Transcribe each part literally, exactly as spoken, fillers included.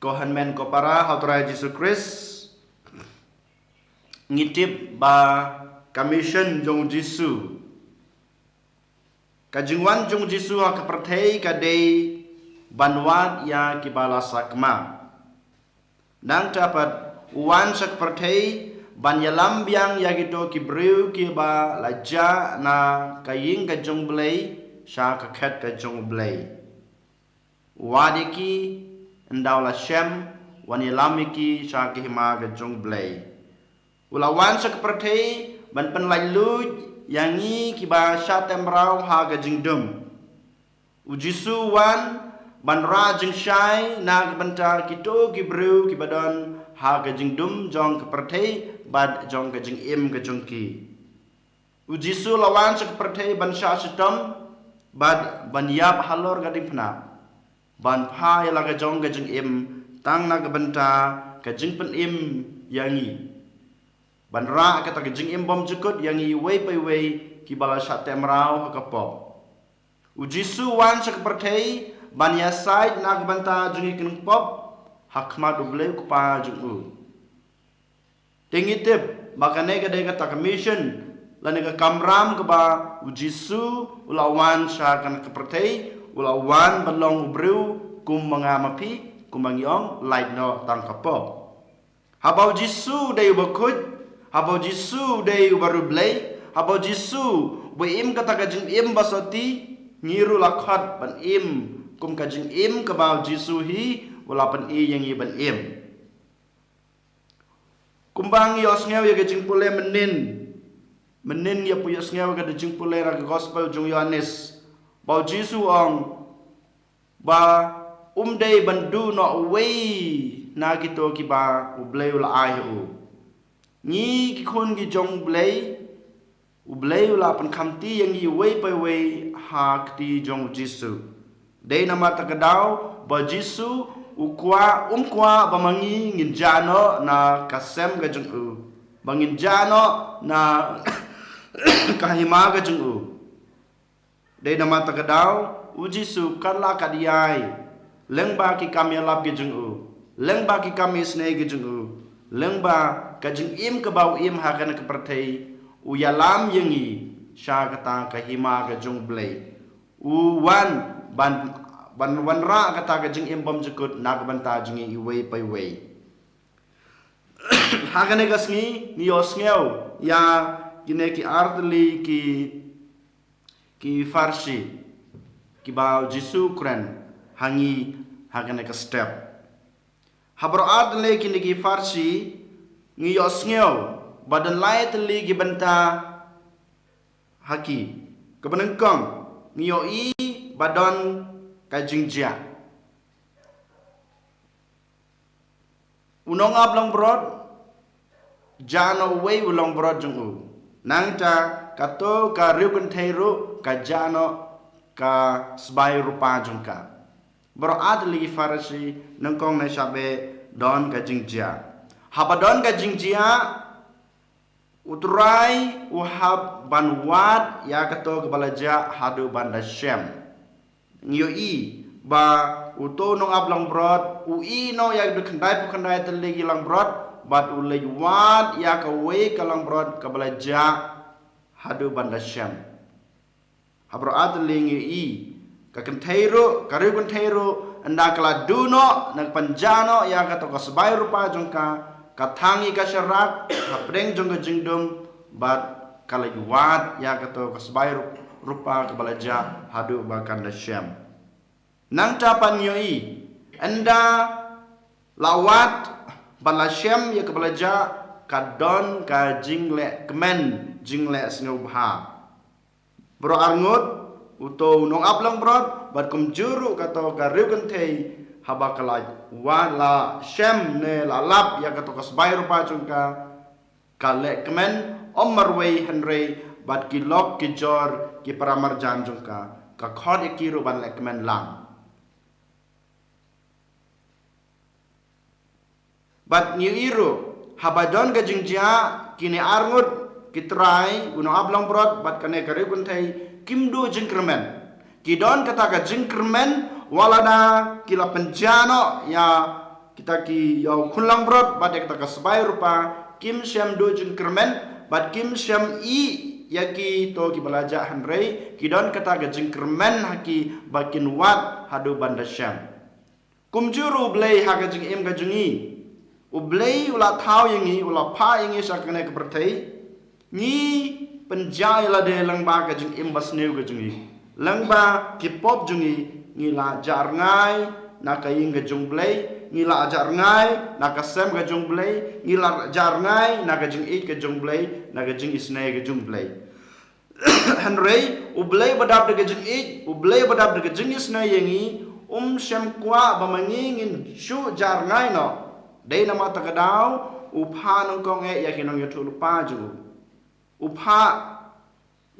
Ko hynmen ko para ha u Trai Jisu Khrist, ngi tip ba ka mission jong u Jisu, ka jingwan jong u Jisu ha ka pyrthei ka dei ban wad ïa kiba la sakma. Nangta pat u wan sha ka pyrthei ban ïalam biang ïa kito ki briew kiba la jah na ka ïing ka jong u Blei sha ka khet ka jong u Blei. U wad ïa ki ynda u la shem, u wan ïalam ïa ki sha ka hima ka jong u Blei. U la wan sha ka pyrthei ban pynlait luid ïa ngi kiba shah teh mraw ha ka jingdum. U Jisu u wan ban rah jingshai na ka bynta kito ki briew kiba don ha ka jingdum jong ka pyrthei bad jong ka jingim ka jong ki. U Jisu u la wan sha ka pyrthei ban shah shitom bad ban ïap halor ka diengphna, ban phah ïa la ka jong ka jingim tang na ka bynta ka jingpynim ïa ngi, ban rah kata ka jingim bymjukut ïa ngi iwei pa iwei kiba la shah teh mraw ha ka pop. U Jisu u wan sha ka pyrthei ban ïasaid na ka bynta jong ngi ki nongpop ha khmat u Blei u Kpa jong u. Te ngi tip ba kane ka dei kata ka mission lane ka kamram kaba u Jisu u la wan sha kane ka pyrthei, u la wan ban long u briew kum ma nga ma phi, kum ma ngi ong, lait noh tang ka pop. Haba u Jisu u dei uba khuid, haba u Jisu u dei uba riewblei, haba u Jisu uba im kata ka jingim ba sotti, ngi ruh la khot ban im kum ka jingim kaba u Jisu hi u la pyni ïa ngi ban im. Kumba ngi ïohsngew ïa ka jingpule mynnin, mynnin ngi ïa pu ïohsngew ïa ka jingpule na ka gospel jong u Ïohannes, ba u Jisu u ong ba um dei ban duh noh uwei na kito kiba u Blei u la ai ha u. Ngi ki khun ki jong u Blei, u Blei u la pynkhamti ïa ngi iwei pa iwei ha kti jong u Jisu. Dei namar kata ka daw ba u Jisu u kwah, um kwah ba ma ngi ngin jah noh na ka sem ka jong u, ba ngin jah noh na ka hima ka jong u. Dei namar kata ka daw u Jisu kat la kat ïai, lyngba ki kam ïalap ki jong u, lyngba ki kam isynei ki jong u, lyngba ka jingim kaba u im ha kane ka pyrthei, u ïalam ïa ngi sha kata ka hima ka jong u Blei. U wan ban, ban wanrah kata ka jingim bymjukut na ka bynta jong ngi iwei pa iwei. Ha kane ka sngi ngi ïohsngew ïa kine ki artylli ki, ki Pharisi kiba u Jisu u kren ha ngi ha kane ka step. Ha baroh artylli kine ki Pharisi ngi ïohsngew ba don lai tylli ki bynta ha ki. Kaba nyngkong, ngi ïohi ba don ka jingjia. U nongap langbrot jah noh uwei u langbrot jong u. Nangta kato ka riewkynthei ruh ka jah noh ka sbai rupa jong ka. Baroh artylli ki Pharisi nyngkong ne shah beh don ka jingjia. Haba don ka jingjia, u Trai u hap ban wad ïa kato kaba la jah haduh ban da shem. Ngi ïohi ba uto u nongap langbrot u ïeh noh ïa ka dei khyndai phew khyndai tylli ki langbrot bad u leit wad ïa kawei ka langbrot kaba la jah haduh ban da shem. Ha baroh artylli ngi ïohi ka kynthei ruh, ka riewkynthei ruh, ynda ka la duh noh na ka pynjah noh ïa kato ka sbai rupa jong ka, ka thang ïa ka sharak hapdeng jong ka jingdum bad ka leit wad ïa kato ka sbai ru-, rupa kaba la jah haduh ba kan da shem. Nangta pat ngi ïohi ynda la wad bad la shem ïa kaba la jah, ka don ka jingleh kmen, jingleh sngewbha. Baroh arngut, uto u nongap langbrot bad kumjuh ruh kato ka riewkynthei, haba ka la wad, la shem ne la lap ïa kato ka sbai rupa jong ka, ka leh kmen ym marwei hynrei bad ki lok ki jor ki paramarjan jong ka, ka khot ïa ki ruh ban leh kmen lang. Bad ngi ïohi ruh haba don ka jingjia, kine arngut ki trai, u nongap langbrot bad kane ka riewkynthei, kim duh jingkyrmen. Ki don kata ka jingkyrmen wat lada ki la pynjah noh ïa kita ki ïew khun langbrot bad ïa kita ka sbai rupa, kim shym duh jingkyrmen bad kim shym ïeh ïa kito kiba la jah, hynrei ki don kata ka jingkyrmen ha ki ba kin wad haduh ban da shem. Kumjuh ruh U Blei ha ka jingim ka jong ngi. U Blei u la thaw ïa ngi, u la phah ïa ngi sha kane ka pyrthei. Ngi pynjah ïa lade lyngba ka jingim basniew ka jong ngi. Lyngba ki pop jong ngi, ngi la jah rngai na ka ïing ka jong U Blei, ngi la jah rngai na ka sem ka jong U Blei, ngi la jah rngai na ka jingïeit ka jong U Blei, na ka jingisynei ka jong U Blei. Hynrei U Blei ba dap da ka jingïeit, U Blei ba dap da ka jingisynei ïa ngi, um shym kwah ba ma ngi ngin shu jah rngai noh. Dei namar kata ka daw u phah nyngkong eh ïa ki nongïathuhlypa jong u. U phah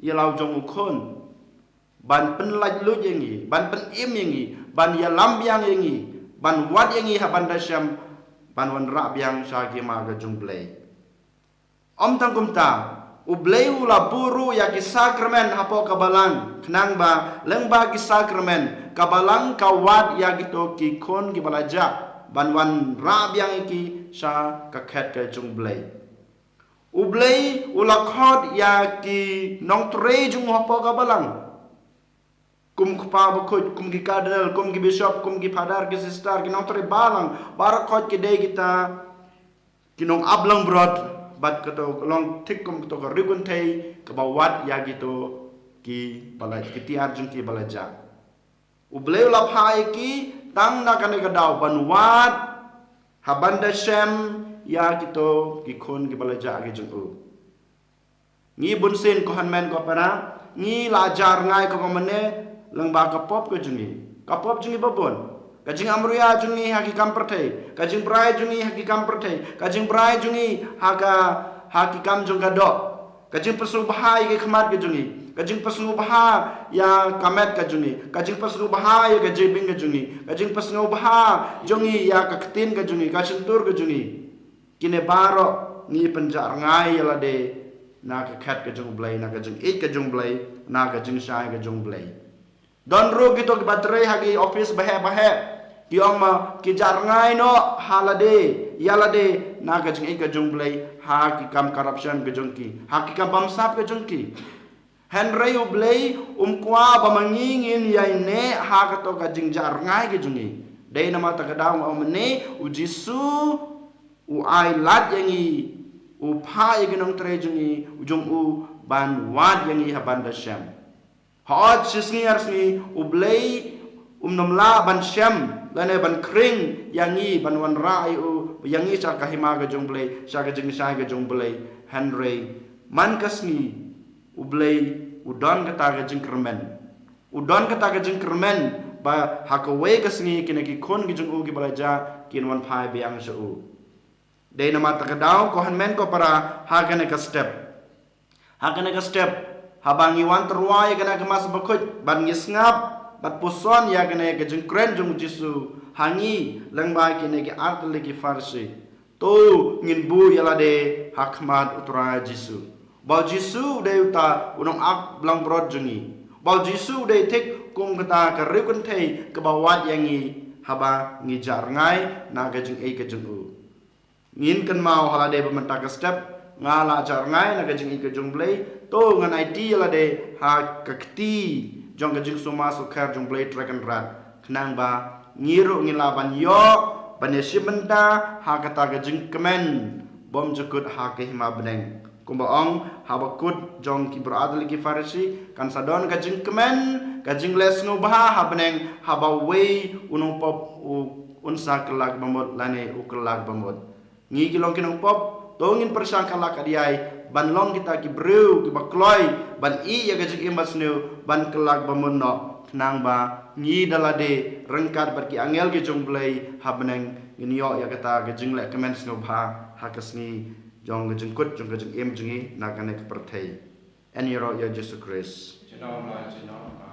ïa la u jong u khun ban pynlait luid ïa ngi, ban pynim ïa ngi, ban ïalam biang ïa ngi, ban wad ïa ngi ha ban da shem, ban wanrah biang sha ki hima ka jong U Blei. Ym tang kumta, U Blei u la buh ruh ïa ki sakramen hapoh ka balang, khnang ba lyngba ki sakramen ka balang ka wad ïa kito ki khun kiba la jah ban wanrah biang ïa ki sha ka khet ka jong U Blei. U Blei u la khot ïa ki nongtrei jong u hapoh ka balang, kum u kpa bakhuid, kum ki cardinal, kum ki bishop, kum ki phadar, ki sister, ki nongtrei balang, baroh khoit ki dei kita ki nongap langbrot bad kato long thik kum kato ka riewkynthei kaba wad ïa kito kiba la, ki tiar jong kiba la jah. U Blei u la phah ïa ki tang na kane ka daw ban wad ha ban da shem ïa kito ki khun kiba la jah ki jong u. Ngi bunsien, ko hynmen ko para, ngi la jah rngai ko kumne lyngba ka pop ka jong ngi. Ka pop jong ngi ba bun. Ka jingamruya jong ngi ha ki kam pyrthei, ka jingbrai jong ngi ha ki kam pyrthei, ka jingbrai jong ngi ha ka, ha ki kam jong ka doh, ka jingpynsngewbha ïa ki khmat ka jong ngi, ka jingpynsngewbha ïa ka met ka jong ngi, ka jingpynsngewbha ïa ka jabieng ka jong ngi, ka jingpynsngewbha jong ngi ïa ka ktien ka jong ngi, ka shyntur ka jong ngi. Kine baroh ngi pynjah rngai ïa lade na ka khet ka jong U Blei, na ka jingïeit ka jong U Blei, na ka jingshai ka jong U Blei. Don ruh kito kiba trei ha ki office baheh baheh, ki ong ma ki jah rngai noh ha lade ïa lade na ka jingïeit ka jong U Blei, ha ki kam corruption ka jong ki, ha ki kam bamsap ka jong ki. Hynrei U Blei um kwah ba ma ngi ngin ïaineh ha kato ka jingjah rngai ka jong ngi. Dei namar kata ka daw nga ong mynne, U Jisu u ai lad ïa ngi, u phah ïa ki nongtrei jong ngi, u jong u ban wad ïa ngi ha ban da shem. Hooid, shi sngi ar sngi U Blei um nym lah ban shem lane ban khring ïa ngi, ban wanrah ïa u, ïa ngi sha ka hima ka jong U Blei, sha ka jingshai ka jong U Blei. Hynrei man ka sngi U Blei u don kata ka jingkyrmen. U don kata ka jingkyrmen ba ha kawei ka sngi kine ki khun ki jong u kiba la jah kin wan phai biang sha u. Dei namar kata ka daw, ko hynmen ko para, ha kane ka step, ha kane ka step, haba ngi wan tyrwa ïa kane ka Mass Bakhuid bad ngi sngap bad puson ïa kane ka jingkren jong U Jisu ha ngi lyngba kine ki ar tylli ki pharshi, to ngin buh ïa lade ha khmat U Trai Jisu. Ba U Jisu u dei uta u nongap langbrot jong ngi. Ba U Jisu u dei thik kum kata ka riewkynthei kaba wad ïa ngi haba ngi jah rngai na ka jingïeit ka jong u. Ngin kynmaw ha lade ba mynta ka step nga la jah rngai na ka jingïeit ka jong U Blei, to ngan aiti ïa lade ha ka kti jong ka jingsumar sukher jong U Blei Trai Kynrad, khnang ba ngi ruh ngin lah ban ïoh ban ïashim bynta ha kata ka jingkmen bymjukut ha ka hima bneng. Kumba ong ha bakut jong ki briew ar tylli ki Pharisi, kan sa don ka jingkmen, ka jingleh sngewbha ha bneng haba uwei u nongpop u, un sa kylla ba mut lane u kylla ba mut. Ngi ki long ki nongpop, to ngin pyrshang ka la ka diai ban long kita ki briew kiba kloi ban ïeh ïa ka jingim basniew, ban kylla ba mut noh, khnang ba ngi da lade ryngkat bad ki angel ki jong U Blei ha bneng ngin ïoh ïa kata ka jingleh kmen sngewbha ha ka sngi jong ka jingkut jong ka jingim jong ngi na kane ka pyrthei. Yn ïaroh ïa U Jisu Khrist. Junom la junom.